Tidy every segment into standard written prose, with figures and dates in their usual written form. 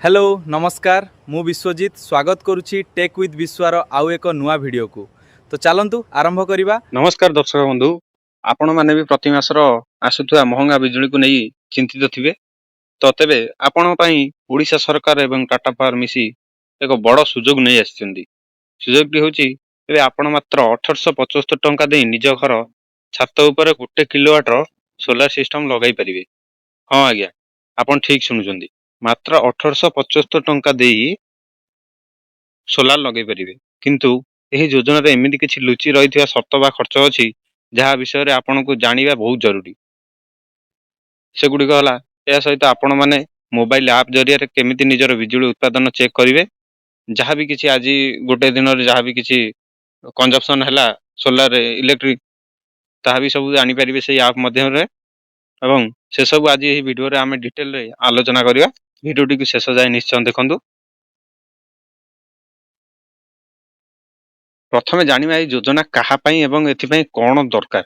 Hello, ନମସ୍କାର। ମୁଁ ବିଶ୍ୱଜିତ ସ୍ୱାଗତ କରୁଛି ଟେକ୍ ୱିଥ୍ ବିଶ୍ୱାର ଆଉ ଏକ ନୂଆ ଭିଡ଼ିଓକୁ। ତ ଚାଲନ୍ତୁ ଆରମ୍ଭ କରିବା। ନମସ୍କାର ଦର୍ଶକ ବନ୍ଧୁ। ଆପଣମାନେ ବି ପ୍ରତି ମାସର ଆସୁଥିବା ମହଙ୍ଗା ବିଜୁଳିକୁ ନେଇ ଚିନ୍ତିତ ଥିବେ ତ। ତେବେ ଆପଣଙ୍କ ପାଇଁ ଓଡ଼ିଶା ସରକାର ଏବଂ ଟାଟା ପାୱାର ମିଶି ଏକ ବଡ଼ ସୁଯୋଗ ନେଇ ଆସିଛନ୍ତି। ସୁଯୋଗଟି ହେଉଛି, ଏବେ ଆପଣ ମାତ୍ର 1875 ଟଙ୍କା ଦେଇ ନିଜ ଘର ଛାତ ଉପରେ 1 କିଲୋୱାଟର ସୋଲାର ସିଷ୍ଟମ ଲଗାଇ ପାରିବେ। ହଁ ଆଜ୍ଞା, ଆପଣ ଠିକ୍ ଶୁଣୁଛନ୍ତି। ମାତ୍ର 1875 ଟଙ୍କା ଦେଇ ସୋଲାର ଲଗାଇ ପାରିବେ। କିନ୍ତୁ ଏହି ଯୋଜନାରେ ଏମିତି କିଛି ଲୁଚି ରହିଥିବା ସର୍ତ୍ତ ବା ଖର୍ଚ୍ଚ ଅଛି, ଯାହା ବିଷୟରେ ଆପଣଙ୍କୁ ଜାଣିବା ବହୁତ ଜରୁରୀ। ସେଗୁଡ଼ିକ ହେଲା, ଏହା ସହିତ ଆପଣମାନେ ମୋବାଇଲ ଆପ୍ ଜରିଆରେ କେମିତି ନିଜର ବିଜୁଳି ଉତ୍ପାଦନ ଚେକ୍ କରିବେ, ଯାହା ବି କିଛି ଆଜି ଗୋଟେ ଦିନରେ ଯାହା ବି କିଛି କଞ୍ଜମ୍ପସନ୍ ହେଲା ସୋଲାର ଇଲେକ୍ଟ୍ରିକ୍, ତାହା ବି ସବୁ ଜାଣିପାରିବେ ସେଇ ଆପ୍ ମାଧ୍ୟମରେ। ଏବଂ ସେସବୁ ଆଜି ଏହି ଭିଡ଼ିଓରେ ଆମେ ଡିଟେଲରେ ଆଲୋଚନା କରିବା। ଭିଡ଼ିଓଟିକୁ ଶେଷ ଯାଏ ନିଶ୍ଚୟ ଦେଖନ୍ତୁ। ପ୍ରଥମେ ଜାଣିବା ଏଇ ଯୋଜନା କାହା ପାଇଁ ଏବଂ ଏଥିପାଇଁ କ'ଣ ଦରକାର,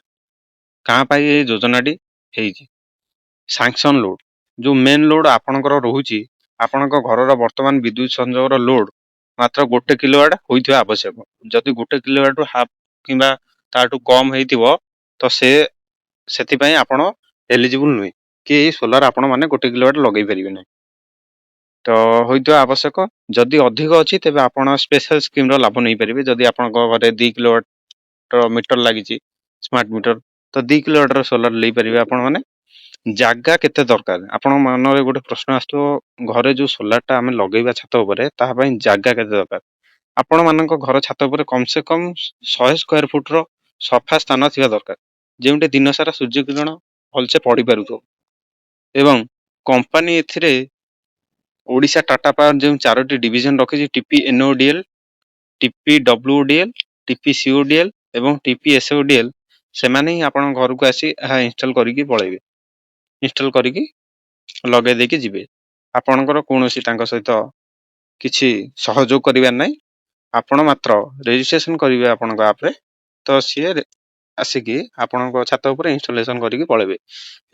କାହା ପାଇଁ ଏହି ଯୋଜନାଟି ହେଇଛି। ସାଙ୍କସନ୍ ଲୋଡ୍, ଯେଉଁ ମେନ୍ ଲୋଡ୍ ଆପଣଙ୍କର ରହୁଛି, ଆପଣଙ୍କ ଘରର ବର୍ତ୍ତମାନ ବିଦ୍ୟୁତ ସଂଯୋଗର ଲୋଡ୍ ମାତ୍ର 1 କିଲୋୱାଟ୍ ହୋଇଥିବା ଆବଶ୍ୟକ। ଯଦି 1 କିଲୋୱାଟ୍ରୁ ହାଫ୍ କିମ୍ବା ତାଠୁ କମ୍ ହେଇଥିବ, ତ ସେଥିପାଇଁ ଆପଣ ଏଲିଜିବୁଲ୍ ନୁହେଁ କି ଏଇ ସୋଲାର ଆପଣମାନେ 1 କିଲୋୱାଟ୍ ଲଗେଇ ପାରିବେ ନାହିଁ। ତ ହୋଇଥିବା ଆବଶ୍ୟକ। ଯଦି ଅଧିକ ଅଛି, ତେବେ ଆପଣ ସ୍ପେଶାଲ ସ୍କିମ୍ର ଲାଭ ନେଇପାରିବେ। ଯଦି ଆପଣଙ୍କ ଘରେ 2 କିଲୋୱାଟ୍ର ମିଟର ଲାଗିଛି, ସ୍ମାର୍ଟ ମିଟର, ତ 2 କିଲୋୱାଟ୍ର ସୋଲାର ନେଇପାରିବେ ଆପଣମାନେ। ଜାଗା କେତେ ଦରକାର? ଆପଣଙ୍କ ମନରେ ଗୋଟେ ପ୍ରଶ୍ନ ଆସୁଥିବ, ଘରେ ଯେଉଁ ସୋଲାରଟା ଆମେ ଲଗେଇବା ଛାତ ଉପରେ, ତାହା ପାଇଁ ଜାଗା କେତେ ଦରକାର? ଆପଣମାନଙ୍କ ଘର ଛାତ ଉପରେ କମ୍ ସେ କମ୍ 100 ସ୍କୋୟାର ଫୁଟର ସଫା ସ୍ଥାନ ଥିବା ଦରକାର, ଯେଉଁଠି ଦିନସାରା ସୂର୍ଯ୍ୟକିରଣ ଭଲସେ ପଡ଼ିପାରୁଥିବ। ଏବଂ କମ୍ପାନୀ ଏଥିରେ ଓଡ଼ିଶା ଟାଟା ପାୱାର ଯେଉଁ ଚାରୋଟି ଡିଭିଜନ ରଖିଛି, ଟିପି ଏନ୍ଓଡିଏଲ୍, ଟିପି ଡବ୍ଲ୍ୟୁଓଡିଏଲ୍, ଟିପି ସିଓଡିଏଲ୍ ଏବଂ ଟିପି ଏସ୍ଓଡିଏଲ୍, ସେମାନେ ହିଁ ଆପଣଙ୍କ ଘରକୁ ଆସି ଏହା ଇନଷ୍ଟଲ୍ କରିକି ପଳେଇବେ, ଇନଷ୍ଟଲ୍ କରିକି ଲଗେଇ ଦେଇକି ଯିବେ। ଆପଣଙ୍କର କୌଣସି ତାଙ୍କ ସହିତ କିଛି ସହଯୋଗ କରିବାର ନାହିଁ। ଆପଣ ମାତ୍ର ରେଜିଷ୍ଟ୍ରେସନ କରିବେ ଆପଣଙ୍କ ଆପ୍ରେ, ତ ସିଏ ଆସିକି ଆପଣଙ୍କ ଛାତ ଉପରେ ଇନଷ୍ଟଲେସନ କରିକି ପଳେଇବେ।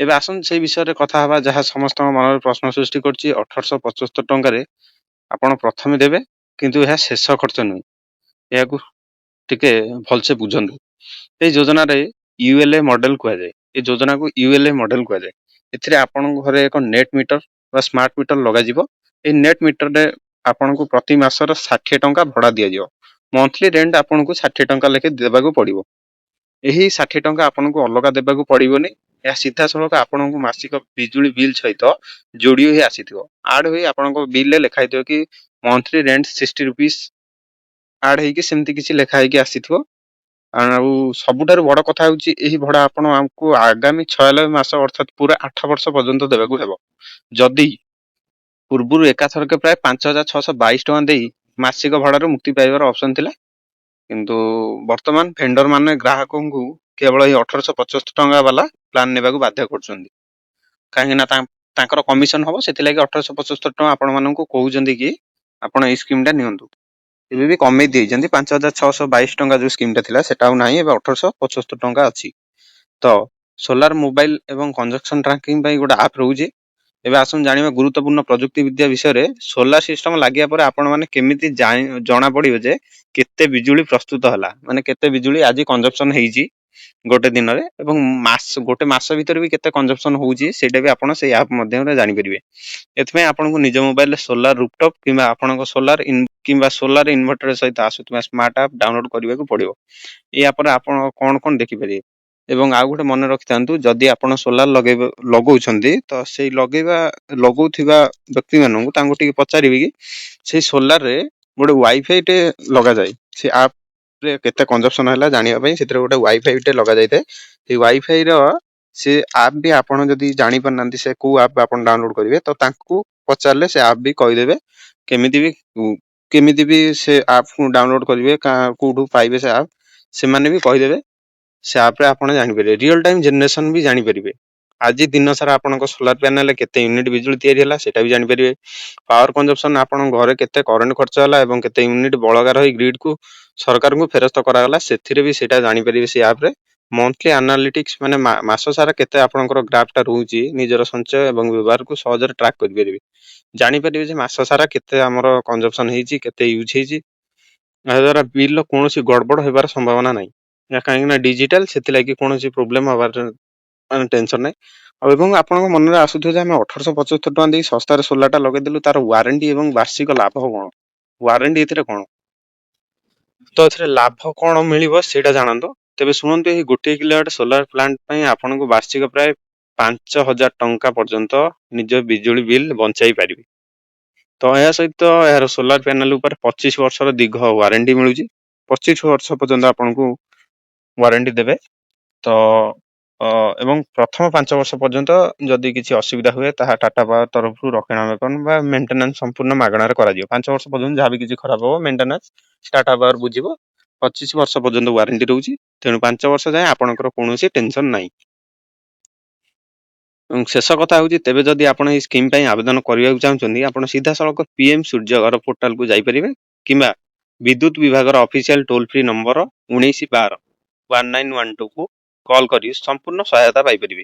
ଏବେ ଆସନ୍ତୁ ସେଇ ବିଷୟରେ କଥା ହେବା, ଯାହା ସମସ୍ତଙ୍କ ମନରେ ପ୍ରଶ୍ନ ସୃଷ୍ଟି କରୁଛି। 1875 ଟଙ୍କାରେ ଆପଣ ପ୍ରଥମେ ଦେବେ, କିନ୍ତୁ ଏହା ଶେଷ ଖର୍ଚ୍ଚ ନୁହେଁ। ଏହାକୁ ଟିକେ ଭଲସେ ବୁଝନ୍ତୁ। ଏହି ଯୋଜନାରେ ୟୁଏଲଏ ମଡେଲ କୁହାଯାଏ। ଏ ଯୋଜନାକୁ ୟୁଏଲଏ ମଡେଲ କୁହାଯାଏ। ଏଥିରେ ଆପଣଙ୍କ ଘରେ ଏକ ନେଟ୍ ମିଟର ବା ସ୍ମାର୍ଟ ମିଟର ଲଗାଯିବ। ଏହି ନେଟ୍ ମିଟରରେ ଆପଣଙ୍କୁ ପ୍ରତି ମାସର 60 ଟଙ୍କା ଭଡ଼ା ଦିଆଯିବ। ମନ୍ଥଲି ରେଣ୍ଟ ଆପଣଙ୍କୁ 60 ଟଙ୍କା ଲେଖେ ଦେବାକୁ ପଡ଼ିବ। ଏହି 60 ଟଙ୍କା ଆପଣଙ୍କୁ ଅଲଗା ଦେବାକୁ ପଡ଼ିବନି। ଏହା ସିଧାସଳଖ ଆପଣଙ୍କୁ ମାସିକ ବିଜୁଳି ବିଲ୍ ସହିତ ଯୋଡ଼ି ହୋଇ ଆସିଥିବ, ଆଡ୍ ହୋଇ ଆପଣଙ୍କ ବିଲ୍ରେ ଲେଖା ହେଇଥିବ କି ମନ୍ଥଲି ରେଣ୍ଟ ₹60 ଆଡ୍ ହେଇକି, ସେମିତି କିଛି ଲେଖା ହେଇକି ଆସିଥିବ। ଆଉ ସବୁଠାରୁ ବଡ଼ କଥା ହେଉଛି, ଏହି ଭଡ଼ା ଆପଣ ଆମକୁ ଆଗାମୀ 96 ମାସ, ଅର୍ଥାତ୍ ପୁରା 8 ବର୍ଷ ପର୍ଯ୍ୟନ୍ତ ଦେବାକୁ ହେବ। ଯଦି ପୂର୍ବରୁ ଏକାଥରକେ ପ୍ରାୟ 5622 ଟଙ୍କା ଦେଇ ମାସିକ ଭଡ଼ାରୁ ମୁକ୍ତି ପାଇବାର ଅପସନ୍ ଥିଲା, କିନ୍ତୁ ବର୍ତ୍ତମାନ ଭେଣ୍ଡର ମାନେ ଗ୍ରାହକଙ୍କୁ କେବଳ ଏଇ 1875 ଟଙ୍କା ବାଲା ପ୍ଲାନ୍ ନେବାକୁ ବାଧ୍ୟ କରୁଛନ୍ତି। କାହିଁକି ନା ତାଙ୍କର କମିଶନ ହବ, ସେଥିଲାଗି 1875 ଟଙ୍କା ଆପଣମାନଙ୍କୁ କହୁଛନ୍ତି କି ଆପଣ ଏଇ ସ୍କିମ୍ଟା ନିଅନ୍ତୁ। ଏବେ ବି କମେଇ ଦେଇଛନ୍ତି। 5622 ଟଙ୍କା ଯେଉଁ ସ୍କିମ୍ଟା ଥିଲା, ସେଟା ଆଉ ନାହିଁ। ଏବେ 1875 ଟଙ୍କା ଅଛି। ତ ସୋଲାର ମୋବାଇଲ ଏବଂ କଞ୍ଜମ୍ପସନ୍ ଟ୍ରାକିଂ ପାଇଁ ଗୋଟେ ଆପ୍ ରହୁଛି। ଏବେ ଆସନ୍ତୁ ଜାଣିବା ଗୁରୁତ୍ୱପୂର୍ଣ୍ଣ ପ୍ରଯୁକ୍ତି ବିଦ୍ୟା ବିଷୟରେ। ସୋଲାର ସିଷ୍ଟମ ଲାଗିବା ପରେ ଆପଣମାନେ କେମିତି ଜଣା ପଡ଼ିବ ଯେ କେତେ ବିଜୁଳି ପ୍ରସ୍ତୁତ ହେଲା, ମାନେ କେତେ ବିଜୁଳି ଆଜି କଞ୍ଜମ୍ପସନ୍ ହେଇଛି ଗୋଟେ ଦିନରେ ଏବଂ ଗୋଟେ ମାସ ଭିତରେ ବି କେତେ କଞ୍ଜମ୍ପସନ୍ ହେଉଛି, ସେଇଟା ବି ଆପଣ ସେଇ ଆପ୍ ମାଧ୍ୟମରେ ଜାଣିପାରିବେ। ଏଥିପାଇଁ ଆପଣଙ୍କୁ ନିଜ ମୋବାଇଲରେ ସୋଲାର ରୁଫଟପ୍ କିମ୍ବା ଆପଣଙ୍କ ସୋଲାର କିମ୍ବା ସୋଲାର ଇନଭର୍ଟର ସହିତ ଆସୁଥିବା ସ୍ମାର୍ଟ ଆପ୍ ଡାଉନଲୋଡ୍ କରିବାକୁ ପଡ଼ିବ। ଏଇ ଆପ୍ରେ ଆପଣ କ'ଣ କ'ଣ ଦେଖିପାରିବେ? ଏବଂ ଆଉ ଗୋଟେ ମନେ ରଖିଥାନ୍ତୁ, ଯଦି ଆପଣ ସୋଲାର ଲଗଉଛନ୍ତି, ତ ସେଇ ଲଗଉଥିବା ବ୍ୟକ୍ତିମାନଙ୍କୁ ତାଙ୍କୁ ଟିକେ ପଚାରିବେ କି ସେଇ ସୋଲାରରେ ଗୋଟେ ୱାଇଫାଇଟେ ଲଗାଯାଏ। ସେ ଆପ୍ରେ କେତେ କଞ୍ଜମ୍ପସନ୍ ହେଲା ଜାଣିବା ପାଇଁ ସେଥିରେ ଗୋଟେ ୱାଇଫାଇଟେ ଲଗାଯାଇଥାଏ। ସେଇ ୱାଇଫାଇର ସେ ଆପ୍ ବି ଆପଣ ଯଦି ଜାଣିପାରୁନାହାନ୍ତି ସେ କୋଉ ଆପ୍ ଆପଣ ଡାଉନଲୋଡ୍ କରିବେ, ତ ତାଙ୍କୁ ପଚାରିଲେ ସେ ଆପ୍ ବି କହିଦେବେ। କେମିତି ବି ସେ ଆପ୍କୁ ଡାଉନଲୋଡ୍ କରିବେ, କୋଉଠୁ ପାଇବେ ସେ ଆପ୍, ସେମାନେ ବି କହିଦେବେ। ସେ ଆପ୍ରେ ଆପଣ ଜାଣିପାରିବେ, ରିଅଲ ଟାଇମ୍ ଜେନେରେସନ୍ ବି ଜାଣିପାରିବେ। ଆଜି ଦିନ ସାରା ଆପଣଙ୍କ ସୋଲାର ପ୍ୟାନେଲରେ କେତେ ୟୁନିଟ୍ ବିଜୁଳି ତିଆରି ହେଲା, ସେଇଟା ବି ଜାଣିପାରିବେ। ପାୱାର କଞ୍ଜମ୍ପସନ୍, ଆପଣଙ୍କ ଘରେ କେତେ କରେଣ୍ଟ ଖର୍ଚ୍ଚ ହେଲା ଏବଂ କେତେ ୟୁନିଟ୍ ବଳକା ରହି ଗ୍ରିଡ୍କୁ, ସରକାରଙ୍କୁ ଫେରସ୍ତ କରାଗଲା, ସେଥିରେ ବି ସେଇଟା ଜାଣିପାରିବେ ସେ ଆପ୍ରେ। ମନ୍ଥଲି ଆନାଲିଟିକ୍ସ, ମାନେ ମାସ ସାରା କେତେ ଆପଣଙ୍କର ଗ୍ରାଫଟା ରହୁଛି, ନିଜର ସଞ୍ଚୟ ଏବଂ ବ୍ୟବହାରକୁ ସହଜରେ ଟ୍ରାକ୍ କରିପାରିବେ। ଜାଣିପାରିବେ ଯେ ମାସ ସାରା କେତେ ଆମର କନଜମ୍ପସନ୍ ହେଇଛି, କେତେ ୟୁଜ୍ ହେଇଛି। ଏହାଦ୍ୱାରା ବିଲ୍ର କୌଣସି ଗଡ଼ବଡ଼ ହେବାର ସମ୍ଭାବନା ନାହିଁ, କାହିଁକିନା ଡିଜିଟାଲ। ସେଥିଲାଗି କୌଣସି ପ୍ରୋବ୍ଲେମ୍ ହେବାର ମାନେ ଟେନସନ୍ ନାହିଁ। ଆଉ ଏବଂ ଆପଣଙ୍କ ମନରେ ଆସୁଥିବ ଯେ ଆମେ 1875 ଟଙ୍କା ଦେଇ ଶସ୍ତାରେ ସୋଲାରଟା ଲଗେଇଦେଲୁ, ତାର ୱାରେଣ୍ଟି ଏବଂ ବାର୍ଷିକ ଲାଭ କ'ଣ? ୱାରେଣ୍ଟି ଏଥିରେ କ'ଣ? ତ ଏଥିରେ ଲାଭ କ'ଣ ମିଳିବ, ସେଇଟା ଜାଣନ୍ତୁ। ତେବେ ଶୁଣନ୍ତୁ, ଏହି 1 କିଲୋୱାଟ ସୋଲାର ପ୍ଲାଣ୍ଟ ପାଇଁ ଆପଣଙ୍କୁ ବାର୍ଷିକ ପ୍ରାୟ 5000 ଟଙ୍କା ପର୍ଯ୍ୟନ୍ତ ନିଜ ବିଜୁଳି ବିଲ୍ ବଞ୍ଚାଇ ପାରିବେ। ତ ଏହା ସହିତ ଏହାର ସୋଲାର ପ୍ୟାନେଲ ଉପରେ 25 ବର୍ଷର ଦୀର୍ଘ ୱାରେଣ୍ଟି ମିଳୁଛି। 25 ବର୍ଷ ପର୍ଯ୍ୟନ୍ତ ଆପଣଙ୍କୁ ୱାରେଣ୍ଟି ଦେବେ। ତ ଏବଂ ପ୍ରଥମ 5 ବର୍ଷ ପର୍ଯ୍ୟନ୍ତ ଯଦି କିଛି ଅସୁବିଧା ହୁଏ, ତାହା ଟାଟା ପାୱାର ତରଫରୁ ରକ୍ଷଣାବେକ୍ଷଣ ବା ମେଣ୍ଟେନାନ୍ସ ସମ୍ପୂର୍ଣ୍ଣ ମାଗଣାରେ କରାଯିବ। 5 ବର୍ଷ ପର୍ଯ୍ୟନ୍ତ ଯାହା ବି କିଛି ଖରାପ ହେବ, ମେଣ୍ଟେନାନ୍ସ ଟାଟା ପାୱାର ବୁଝିବ। 25 ବର୍ଷ ପର୍ଯ୍ୟନ୍ତ ୱାରେଣ୍ଟି ରହୁଛି, ତେଣୁ 5 ବର୍ଷ ଯାଏଁ ଆପଣଙ୍କର କୌଣସି ଟେନସନ୍ ନାହିଁ। ଏବଂ ଶେଷ କଥା ହେଉଛି, ତେବେ ଯଦି ଆପଣ ଏହି ସ୍କିମ୍ ପାଇଁ ଆବେଦନ କରିବାକୁ ଚାହୁଁଛନ୍ତି, ଆପଣ ସିଧାସଳଖ ପିଏମ୍ ସୂର୍ଯ୍ୟଘର ପୋର୍ଟାଲକୁ ଯାଇପାରିବେ କିମ୍ବା ବିଦ୍ୟୁତ ବିଭାଗର ଅଫିସିଆଲ ଟୋଲ୍ ଫ୍ରି ନମ୍ବର 1912, 1912କୁ କଲ୍ କରି ସମ୍ପୂର୍ଣ୍ଣ ସହାୟତା ପାଇପାରିବେ।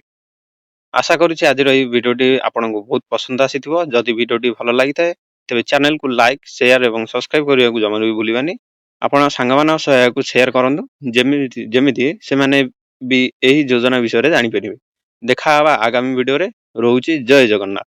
ଆଶା କରୁଛି ଆଜିର ଏହି ଭିଡ଼ିଓଟି ଆପଣଙ୍କୁ ବହୁତ ପସନ୍ଦ ଆସିଥିବ। ଯଦି ଭିଡ଼ିଓଟି ଭଲ ଲାଗିଥାଏ, ତେବେ ଚ୍ୟାନେଲକୁ ଲାଇକ୍, ସେୟାର ଏବଂ ସବସ୍କ୍ରାଇବ୍ କରିବାକୁ ଜମାରୁ ବି ଭୁଲିବେନି। ଆପଣ ସାଙ୍ଗମାନଙ୍କ ସହ ଏହାକୁ ସେୟାର କରନ୍ତୁ, ଯେମିତି ସେମାନେ ବି ଏହି ଯୋଜନା ବିଷୟରେ ଜାଣିପାରିବେ। ଦେଖା ହେବା ଆଗାମୀ ଭିଡ଼ିଓରେ। ରହୁଛି, ଜୟ ଜଗନ୍ନାଥ।